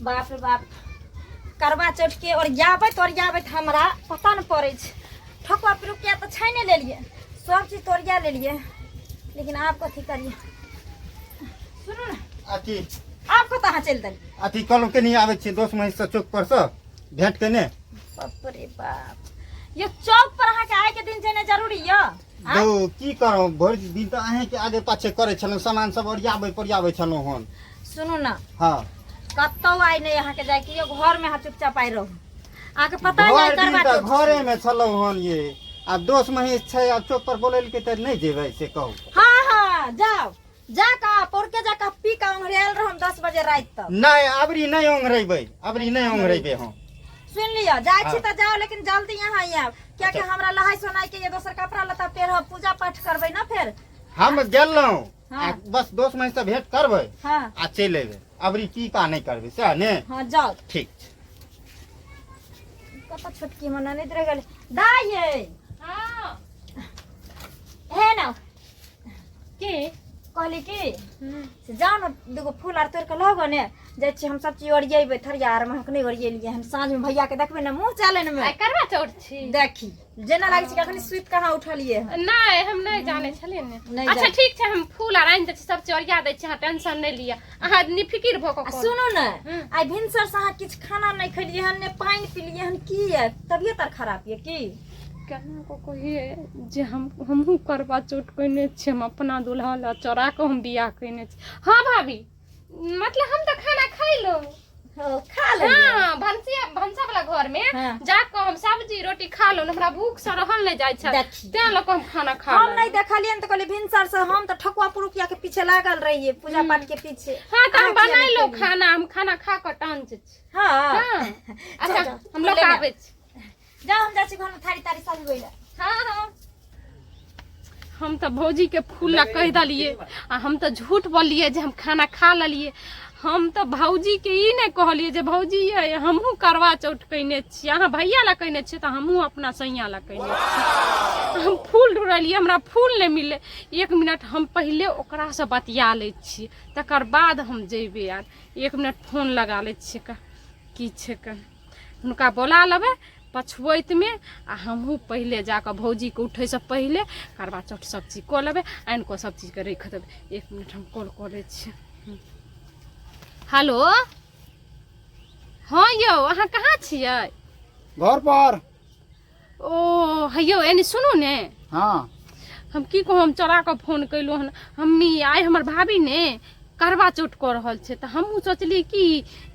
बाप रे बाप, करवा चौथ के ओरियाबैत ओरियाबैत हमरा पता नहि पड़ै छै। ठकुआ पिरुकिया तऽ छानि लेलियै, सब चीज तोरिया लेलियै, लेकिन आब कथी करियै? सुनू ने। अथी। आब कतऽ अहाँ चलि देलियै? अथी कहलहुँ, कनी आबै छी दोस्त महीष से चौक पर से भेंट केने। बाप रे बाप, यो चौक पर अहाँके आइ के दिन जेनाइ जरूरी यऽ? दौ की करब, भरि दिन तऽ अहींके आगे पाछे करै छलहुँ, सामान सब ओरियाबै पोरियाबै छलहुँ हन। सुनू ने। हँ। कतौ आइ नहि अहाँके जाइके यऽ, घरमे अहाँ चुपचाप आइ रहू। अहाँके पता नहि भरि दिन करबा तऽ चौथ घरेमे छलहुँ हन ये, आब दोस्त महीष छै, आब चौक पर बोलेलकै तऽ नहि जेबै से कहू? हाँ हाँ, जाओ, जा कऽ पौरके जा कऽ पी कऽ ओंघरायल रहम 10 बजे राति तक। नहि, अबरी नहि ओंघरेबै, अबरी नहि ओंघरेबै हम। सुन लिअ, जाइ छी हाँ। तऽ जाओ, लेकिन जल्दी यहाँ आयब, कियाकि हमरा लहाय सोनाय के ये दोसर कपड़ा लत्ता पहिरब, पूजा पाठ करबै ना फेर। हम गेलहुँ। हाँ। आ बस दोस्त महीष से भेंट करबै हाँ आ चलि अयबै, अबरी की पा नहि करबै सएह ने? हाँ, जाओ। ठीक छै। कतऽ छोटकी हमर ननैद रहि गेलै? दाइ ये। हाँ। हे ना। के? कहली कि से जाओ ने, दूगो फूल आर तोड़ कऽ लऽ ने, जाइ छी हम सब चीज ओरियेबै, थरिया आर महक नहि ओरियेलियै हन। साँझमे भैया के देखबै ने मुँह चालन में। आइ करवा चौथ छी। देखी, जेना लागै छै कि अखनी सुति कहाँ उठलियै हन। नहि, हम नहि जानै छलियै ने। नहि। अच्छा, ठीक छै, हम फूल आर आनि दै छी, सब चीज ओरिया दै छी, अहाँ टेंशन नहि लिअ, अहाँ निफिकिर भऽ कऽ आ करू। सुनू ने। हम्म। आइ भिनसर से अहाँ किछु खाना नहि खेलियै हन, ने पानि पिलियै हन, की ये तबियत आर खराब ये की? केना कऽ कहियै जे हमहूँ करवा चौथ कयने छी, हम अपना दुल्हा लए चोरा कऽ हम बियाह कयने छी। हाँ भाभी, मतलब हम तऽ खाना खैलहुँ। ओ, खा लेलियै? हाँ, भनसिया भनसा वाला घर में जाकऽ हम सब्जी रोटी खा लेलहुँ, हमरा भूख से रहल नहि जाइ छल। देखी। तें लऽ कऽ हम खाना खा हम नहि लेलहुँ। देखलियनि तऽ कहलियै भिनसर से हम तऽ ठकुआ पुरुकिया के पीछे लागल रहियै, पूजा पाठ के पीछे। हाँ, तऽ हम अहाँ किया नहि बनेलहुँ खेलियै? खाना, हम खाना खा कऽ टंच छी। हाँ। हाँ, अच्छा। जाओ, हम लऽ कऽ लेने आउ। आबै छी। जाओ, हम जाइ छी घरमे थारी तारी सजबै लए। हाँ हाँ, हम तऽ भौजीके फूल लए कहि देलियै आ हम तऽ झूठ बोललियै जे हम खाना खा लेलियै। हम तऽ भौजीके ई नहि कहलियै जे भौजी यै, हमहूँ करवा चौथ कयने छियै, अहाँ भैया लए कयने छियै तऽ हमहूँ अपना सैया लए कयने छियै। हम फूल ढूँढलियै, हमरा फूल नहि मिललै। एक मिनट, हम पहिले ओकरासँ बतिया लै छियै, तकर बाद हम जयबै। आर एक मिनट फोन लगा लै छियै, की छै हुनका बोला लेबै पछुआतिमे आ हमहूँ पहिले जाकऽ भौजीके उठैसँ पहिले करवा चौथ सब चीज कऽ लेबै, आनि कऽ सब चीजके राखि देबै। एक मिनट, हम कॉल कऽ लै छियै। हेलो, हँ यौ, अहाँ कहाँ छियै? घर पर। ओ हे यौ, एनी सुनू ने। हाँ। हम की कहू, हम चोरा कऽ फोन कयलहुँ हन। हम्मी आइ हमर भाभी ने करवा चौथ कऽ रहल छै, तऽ हमहूँ सोचलियै कि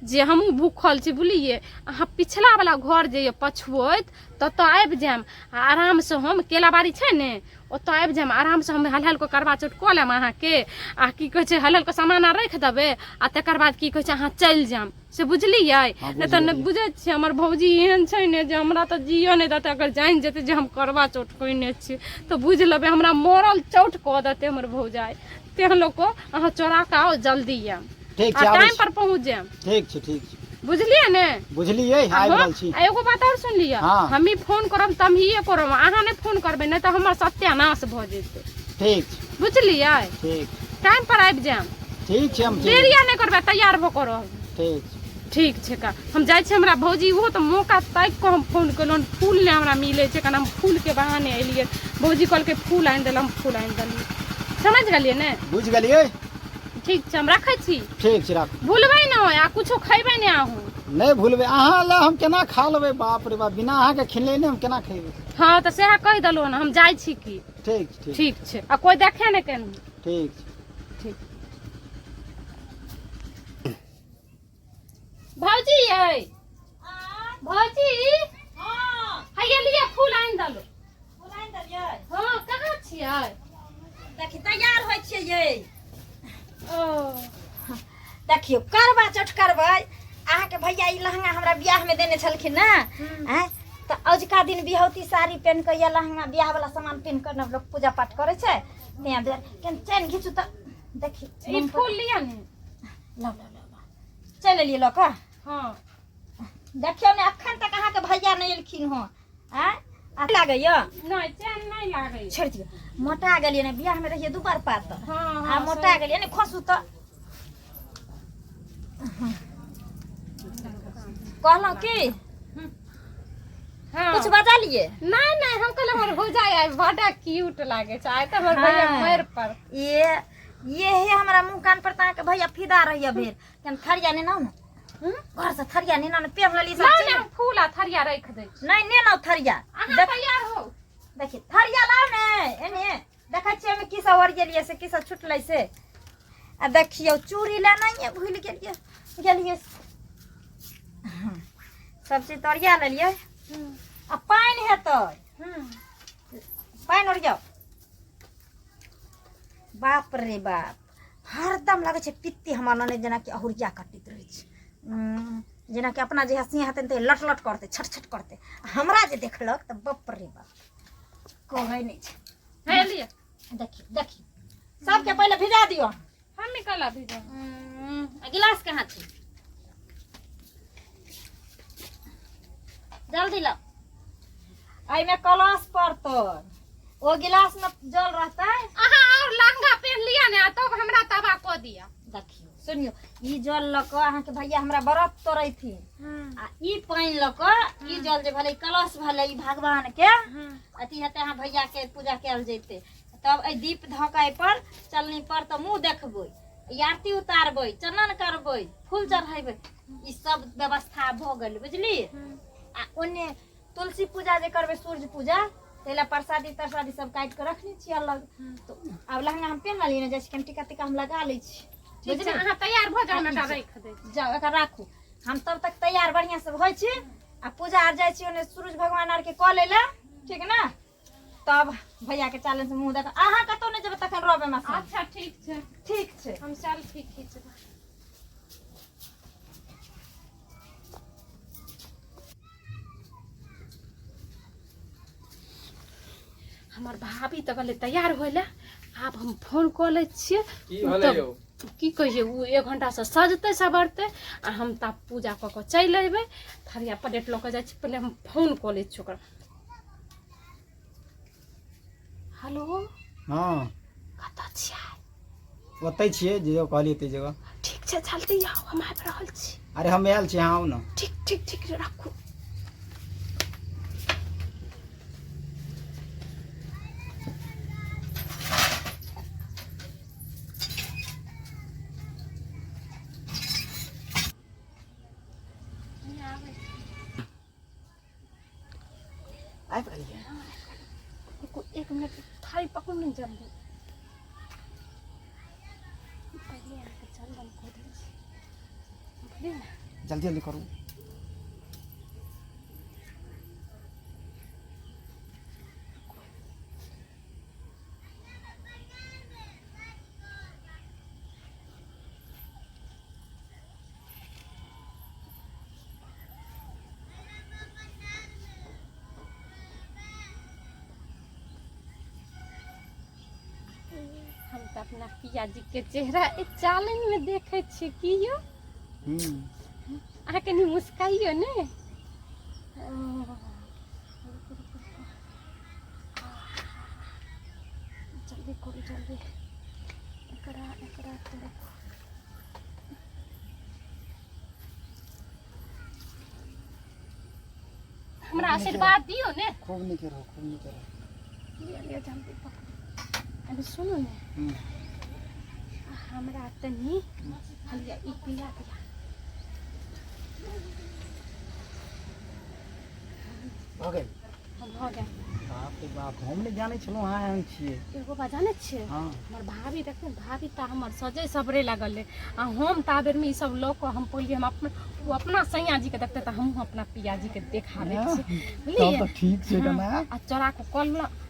जे हमहूँ भूखल छी, बुझलियै? अहाँ पिछलावला घर जे यऽ पछुआइत, ततऽ आबि जायब आ आरामसँ हम केलाबाड़ी छै ने, ओतऽ आबि जायब, आरामसँ हम हल हल कऽ करवा चौथ कऽ लेब अहाँके आ की कहै छै, हल हल कऽ सामान आर राखि देबै आ तकर बाद की कहै छै, अहाँ चलि जायब से, बुझलियै? हँ, नहि तऽ नहि बुझि बुझै छियै, हमर भौजी एहन छै ने जे हमरा तऽ जियऽ नहि देतै। अगर जानि जेतै जे हम करवा चौथ कयने छी तऽ बुझि लेबै, हमरा मरल चौठ कऽ देतै हमर भौजाइ। तेँ लऽ कऽ अहाँ चोरा कऽ आउ, जल्दी आयब। ठीक आ छै, आबै टाइम छी। पर पहुँच जायब। ठीक छै, ठीक छै। बुझलियै ने? बुझलियै, आ आबि हँ, रहल छी। आ एगो बात आओर सुनि लिअ। हाँ। हमही फोन करब तमहिए करब, अहाँ नहि फोन करबै, नहि तऽ हमर सत्यानाश भऽ जेतै। ठीक छै। बुझलियै? ठीक। टाइम पर आबि जायब। ठीक छै, हम चलि देरी नहि करबै, तैयार भऽ कऽ रहब। ठीक छै। ठीक छै का, हम जाइ छी। हमरा भौजी ओहो तऽ मौका ताकि कऽ हम फोन केलहुँ। फूल नहि हमरा मिलै छै, कारण हम फूलके बहाने एलियै। भौजी कहलकै फूल आनि देल, हम फूल आनि देलियै। समझि गेलियै ने? बुझि गेलियै। ठीक छै, हम रखै छी। ठीक छै, राखू। भूलबै नहि आ कुछो खैबै नहि अहूँ। नहि भूलबै, अहाँ लए हम केना खा लेबै? बाप रे बाप, बिना अहाँके खिलेने हम केना खेबै? हँ, तऽ सएह कहि देलहुँ ने, हम जाइ छी की। ठीक छै, ठीक। ठीक छै, आ कोइ देखै नहि केनहु। ठीक छै। ठीक। भौजी यै, भौजी। हाँ। हैया लिअ, फूल आनि देलहुँ। फूल आनि देलियै? हँ, कहाँ छियै? देखी, तैयार होइ छियै यै। ओ। देखियौ, करबा चौथ करबै। अहाँके भैया ई लहंगा हमरा बियाहमे देने छलखिन ने, आँय, तऽ अजुका दिन बिहौती साड़ी पहिन कऽ या लहंगा, बियाह वाला सामान पहिन कऽ ने लोक पूजा पाठ करै छै, तेँ दुआरे कनि चैन घीचू तऽ देखी। ई फूल लिअ ने। लौ लौ लौ लौ, चलि एलियै लऽ कऽ। हँ। देखियौ ने, अखन तक अहाँके भैया नहि एलखिन हँ। आँय, आ लागैया? नहि, चैन नहि लागैया। छोड़ि दियौ, मोटा गेलियै ने, बियाहमे रहियै दू बार पातर। हँ। आ मोटा गेलियै ने, खसू तऽ। कहलहुँ की हाँ। कुछ बजलिए? नहीं नहीं, हम कहले हमर हो जाए आइ बड़ा क्यूट लागे छै, आइ तऽ हमर भैया हाँ। मरि पर। ये ये हे हमरा मुंह कान पर तऽ अहाँके भैया फिदा रहिया भेल। हम थरिया नेना ने घर से, थरिया नेना ने पेन लेली सब नहीं चीज। नहीं, हम फूल आ थरिया राखि दै छी। नहीं नेना थरिया। अहाँ तैयार हो। देखिए थरिया लाओ ने, एने देखै छियै ओहिमे की सब ओरियलियै से की सब छुटलै से। आ देखियौ चूड़ी लेनाइए भूलि गेलियै, गेलियै। हाँ, सब चीज तऽ ओरिया लेलियै। आ पानि हेतै, पानि ओरियाउ। बाप रे बाप, हरदम लगै छै पित्ती हमर ननैद जेनाकि अहुरिया कटैत रहै छै। जेनाकि अपना जहिया सिंह हेतै तऽ लट लट करतै, छट छट करतै। हमरा जे देखलक तऽ बाप रे बाप, कहै नहि छै। हे लिअ। देखियौ देखियौ, सबके पहिले भिजा दियौ। हम निकाला भिजा। आ गिलास कहाँ छै? जल्दी लाउ। एहिमे कलश पड़तै, ओ गिलास में जल रहतै। अहाँ और लहंगा पहन लिअ ने, तब हमरा तबाह कऽ दिअ। देखियौ सुनियौ, ई जल लऽ कऽ अहाँके भैया हमरा व्रत तोड़ैथिन, आ ई पानि लऽ कऽ ई जल जे भेलै कलश भेलै, ई भगवान के अथी हेतै, अहाँ भैया के पूजा कयल जेतै। तब एहि दीप धऽ कऽ एहिपर चलनी पर तऽ मुँह देखबै, आरती उतारबै, चंदन करबै, फूल चढ़ेबै, ई सब व्यवस्था भऽ गेल, बुझलियै? आ ओन्ने तुलसी पूजा जे करबै, सूर्य पूजा, ताहि लए प्रसादी तरसादी सब काटि कऽ रखने छियै अलग। तऽ आब लहंगा हम पेन्ह लेलियै ने, जाइ छी कनि टीका तीका हम लगा लै छी। ठीक छै, बुझलियै? अहाँ तैयार भऽ जाउ, हम एकरा राखि दै छी। जाउ एकरा राखू, हम तब तक तैयार बढ़िआँ से होइ छी आ पूजा आर जाइ छी ओन्ने सूरज भगवान आरके कऽ लै लए, ठीक ने? तब भैया के चालन से मुँह देख। अहाँ कतहु नहि जेबै तखन रहबै हमरा संग। अच्छा ठीक छै। ठीक छै, हम सेल्फी खींचबै। हमर भाभी तऽ गेलै तैयार होय लए, आब हम फोन कऽ लै छियै। की भेलै यौ? की कहियै, ओ एक घंटासँ सजतै सवरतै आ हम तऽ पूजा कऽ कऽ चलि अयबै। थरिया प्लेट लऽ कऽ जाइ छी, पहिले हम फोन कऽ लै छियै ओकरा। हेलो। हँ, कतऽ छियै? ओतै छियै जे जगह कहलियै ताहि जगह। ठीक छै, जल्दी आउ, हम आबि रहल छी। अरे हम आयल छी, अहाँ आउ ने। ठीक ठीक ठीक, राखू। आबि गेलियै? रुकू एक मिनट, थारी पकड़ू ने जल्दी। पहिले अहाँके चन्दन कऽ दै छी, बुझलियै ने? जल्दी जल्दी करू। हम तऽ अपना पिया जी के चेहरा ए चालनि में देखै छियै। की यौ, अहाँ कनि मुस्काइयो ने। ओ, रुकू, रुकू, रुकू। जल्दी करू जल्दी, एकरा एकरा करू। हमरा आशीर्वाद दियौ ने। खूब नीके रहू, खूब नीके रहू। लिअ लिअ, जल्दी पकड़ू। अरे सुनू ने, हमरा तनी हलिया ई पिया दिया। भऽ गेल? भऽ गेल। बाप रे बाप, हम नहि जानै छलहुँ अहाँ एहन छियै। एगो बात जानै छियै? हँ। हमर भाभी देखियौ, भाभी तऽ हमर सजै सबरे लागल रहै आ हम ता बेरमे ई सब लऽ कऽ हम पहिले हम अपना ओ अपना सैया जीके देखतै तऽ हमहूँ अपना पिया जीके देखाबै छियै, तब बुझलियै? तऽ ठीक छै। हाँ, कना आ चोरा कऽ कल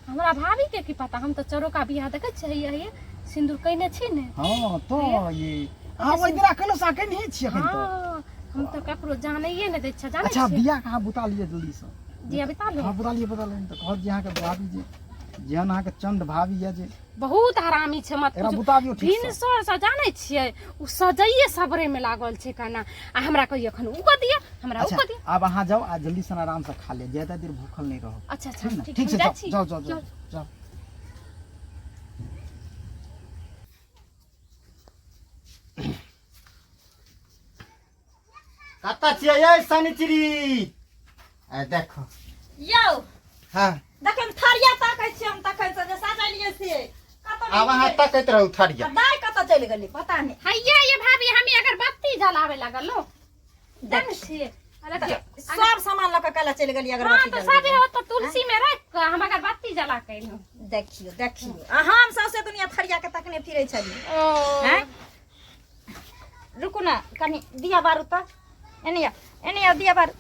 हमरा भाभीके की पता, हम तऽ चोरोका बियाह देखै छियै। हैया हैया सिन्दूर कयने छी ने? हँ, तऽ ये अहाँ ओहि दिना केलहुँ से अहाँ केनहे छियै एखन तक? हँ, हम तऽ ककरो जानैए नहि दै छियै, जानै अच्छा छियै? दिया कहाँ बुता लिअ जल्दीसँ। दिया बिता लो। हँ, बुता लिअ, बुता लिअ। तऽ कहत जे अहाँके भाभी जे जेहन अहाँके चंड भाभी यऽ जे बहुत हरामी छै, मत एकरा पूछू। बुता दियौ ठीकसँ। भिनसर से जानै छियै ओ सजैए सबरे में लागल छै कना, आ हमरा कहियो एखन उ कऽ दिअ, हमरा उ अच्छा कऽ दिअ। आब अहाँ जाउ आ जल्दी से आराम से खा लिअ, ज्यादा देर भूखल नहि रहब। अच्छा अच्छा। ठीक ने? ठीक ठीक हम छै, जाइ जाउ छी। जाउ जाउ जाउ। जाउ। जाउ। कतऽ छियै यै शनिचरी? आ देखो यौ। हाँ। देखै मे थरिया ताकै छियै हम तखन से जे सजलियै से कतऽ आब अहाँ तकैत रहू थरिया। आ दाइ कतऽ चलि गेलै पता नहि। हैया ये भाभी, हम अगरबत्ती जलावे लगल लो। देख छियै आ देखियौ। सब सामान लऽ कऽ काल्हि चलि गेलियै हाँ अगरबत्ती तो जलबै सब हो तो तुलसी में रख के हम अगरबत्ती जला के अइलहुँ। देखियौ देखियौ, आ हम सौंसे दुनिया थरिया के तकने फिरै छलियै। ओ हैं? रुकू ने कनि, दिया बारू तऽ एने आउ, एने आउ, दिया बारू,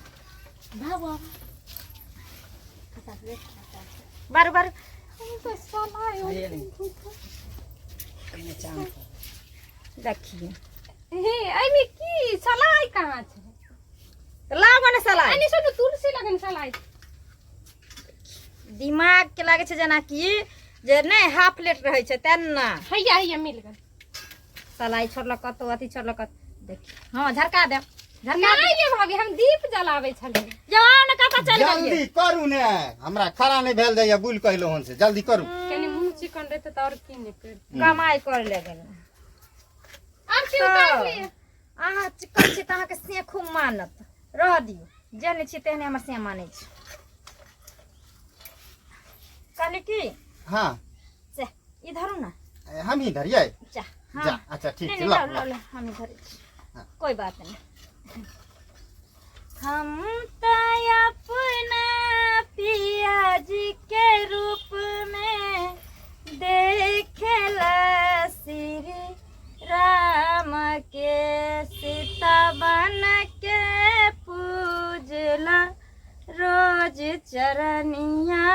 बारू बारू। हम तो साला देखियौ। हे, एहिमे की सलाइ कहाँ छै? तऽ लाबऽ ने सलाइ। एने सुनू, तुलसी लगन सलाइ। दिमाग के लागै छै जेनाकि जे नहि हाफ प्लेट रहै छै तेना। हैया हैया, मिल गेल। सलाइ छोड़लक कतौ, अथी छोड़लक कतौ। देखियौ, हँ, झरका देब, झरका देब। नहि ये भाभी, हम दीप जलाबै छलियै। यौ, आउ ने, कतऽ चलि गेलियै? जल्दी करू ने, हमरा खड़ा नहि भेल जाइया, बुलि कहलहुँ हन से जल्दी करू। कनि मुँह चिकन रहतै तऽ आओर की नहि कर कमाइ कर ले गेल। आरती उतारि लिअ। अहाँ चिकन छी तऽ अहाँके से खूब मानत। रह दियौ, जेहने छी तेहने हमर से मानै छै। कहली की हाँ। से ई धरू ने। हम ही धरियै? जा, हाँ। जा, अच्छा ठीक नहीं छै। नहीं, ल लो ल। लो, हम ही धरै छी। हाँ। कोई बात नहीं। हम तो अपना पिया जी के रूप में देखेला श्री राम के, सीता बन के पूजला रोज चरनिया,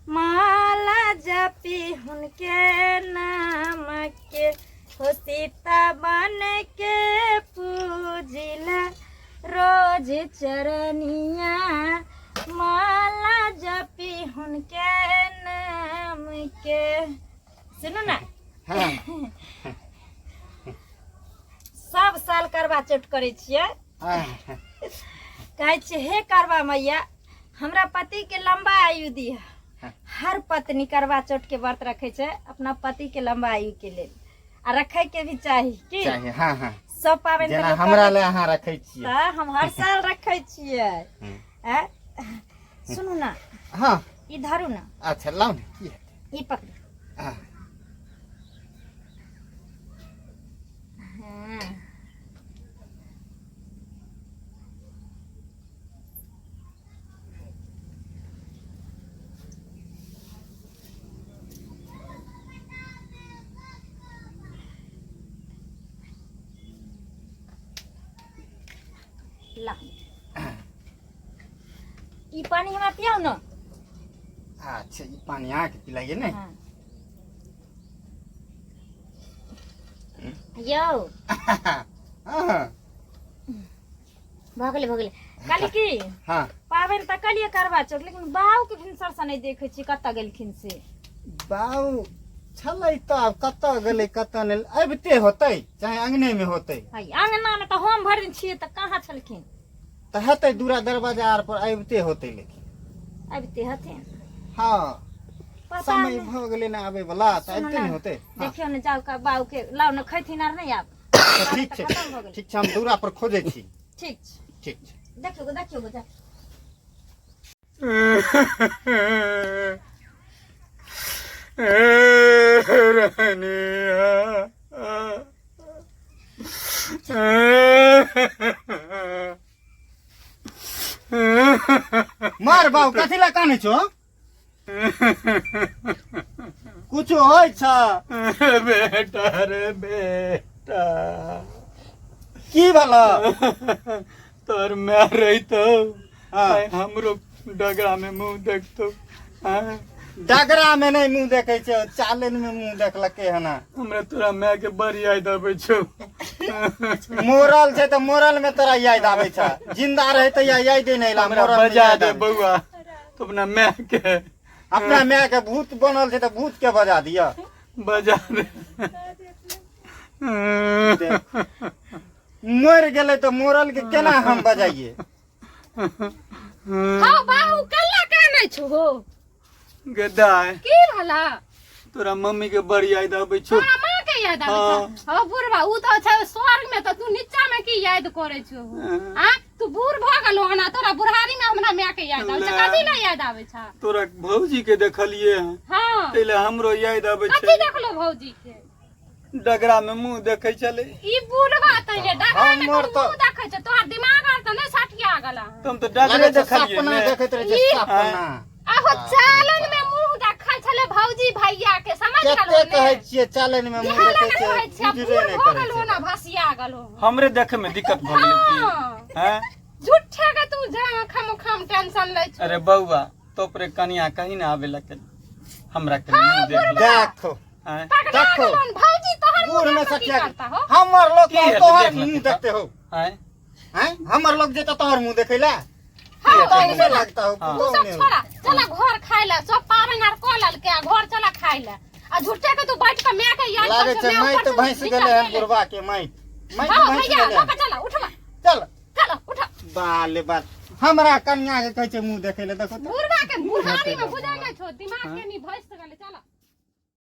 माला जपी हुनके नाम के हो, सीता बन के पूजिला रोज चरनिया, माला जपी हुनके नाम के। सुनू ने। हाँ। सब साल करवा चौथ करै छियै। हाँ। कहै छियै, हे करवा मैया, हमरा पति के लंबा आयु दिह। हर पत्नी करवा चौथ के व्रत रखै छै अपना पति के लंबा आयु के लेल, आ रखै के भी चाही की? चाही, हाँ हाँ। सब पाबनि तऽ जेना लोक हमरा करै लए अहाँ रखै छियै। तऽ हम हर साल रखै छियै। आँय? सुनू ने। हाँ। ई धरू ने। अच्छा, लाउ ने, की हेतै? ई पकड़ू। हाँ। हाँ। ला, ई पानी हमरा पियाउ ने। अच्छा, ई पानी अहाँके पिलाइए ने? हाँ। यौ। हाँ। भऽ गेलै, भऽ गेलै। कहली की, हाँ। पाबनि तऽ कहलियै करवा चौथ, लेकिन बाबू के भिनसर से नहि देखै छी, कतऽ गेलखिन से? बाउ छलै तऽ आब कतऽ गेलै कतऽ नहि, अबिते होतै चाहे अंगने मे होतै। है, अंगना मे तऽ हम भरि दिन छियै, तऽ कहाँ छलखिन? तऽ हेतै दूरा दरवाजा आर पर अबिते होतै, लेकिन अबिते हथिन। हाँ। पता समय नहि। भऽ गेलै ने आबै वला, तऽ सुनू अबिते ने, ने होतै। हाँ। देखियौ ने, जाउ का बाबू के लाउ ने, खैथिन आर नहि आब। तऽ ठीक तऽ छै। खतम भऽ गेलै। ठीक छै, हम दूरा पर खोजै छी। ठीक छै। ठीक छै। देखियौ गो, देखियौ गो, जाउ। मार बाबू, कथी लए कानै छौ? कुछो होइ छ? बेटा रे बेटा। की भेल? तोर माय रहितौ, हाँ। आइ हमरो डगरा में मुंह देखतौ, आँय? डगरा में नहि मुंह देखै छै, चालन में मुंह देखलकै हन। हमरा तोरा माय के बड़ याद आबै छौ। मोरल छै तऽ मोरल में तोरा याद आबै छ, जिंदा रहे तऽ यादे नहि एला। हमरा मोरल में बजा याद दे आबै छै। बौआ, तो अपना माय के। अपना माय के भूत बनल छै तऽ भूत के बजा दिअ। बजा दे। मरि गेलै तऽ मोरल के केना हम बजाइए? हौ बाबू, कल्ला कानै छौ हो? गदाय। की भला? तोरा मम्मी के बड़ याद आबै छौ। तोरा माँ के के याद आबै छौ? हो बुढ़वा, उ तऽ छै स्वर्ग में, तऽ तू नीचा में की याद करै छौ? आ तू बूढ़ भऽ गेलो हन, आ तोरा बुढ़ारी में हमरा माय के याद आबै छौ? कथी लए याद आबै छौ? तोरा भौजी के देखलिए हन। हाँ। ताहि लए हमरो याद आबै कथी छै। देखलो भौजी के? डगरा में मुंह देखै छलै। ई बुढ़वा तैले डगरा में हमर तू तऽ- मुंह देखै छौ, तोहर दिमाग आर तऽ नहि सठिया गेल हन। हम तऽ डगरे लगै छै देखलिए सपना ने। देखैत रहै छै सपना। आहो चालन में मुंह देखै छलै भौजी भैया के, समझ गेलो कते ने? कहै छियै चालन में मुंह इएह देखै लए छै, कहै छियै, बुझबे बूढ़ नहि भऽ करै गेलो छै। ने, भसिया गेलो। हमरे देखे में दिक्कत भऽ गेलै की? हाँ। हैं? झूठे के तू जा खम खम टेंशन लै छौ। अरे बौआ, तोपरे कनिया कहीं ना आबे लगे हमरा के मुंह देख ले। देखो। हैं? पगला देखो। गेलो भौजी, तोहर बूढ़ मुंह में देख के की सठिया करता हो? हमर लोग की हेतै तोहर देख लेतै मुंह तऽ? देखते हो। हैं? हैं, हमर लोग जेता तोहर मुंह देखै ला? हाँ, तो नहीं लगता हो। हाँ। तू सब छोड़ा, चला घर खाय ला। सब पाबनि आर कऽ लेलकै, आ घर चला खाय ला। आ झूठे के तू बैठ के माय के याद लागे करै छै छौ, माय माइत ऊपर से भैंस नीचा गेलै हन चलि। बुढ़वा के माइत माइत हाँ भैंस भैया गेलै लऽ हन। के चला, उठवा। चल। चलो उठा। बाले बाल, हमरा कन्या के कहै छै मुंह देखै ले, देखो तऽ। बुढ़वा के बुढ़ारी में बुझै नहि छौ, दिमाग के नी भैंस गेलै। चला।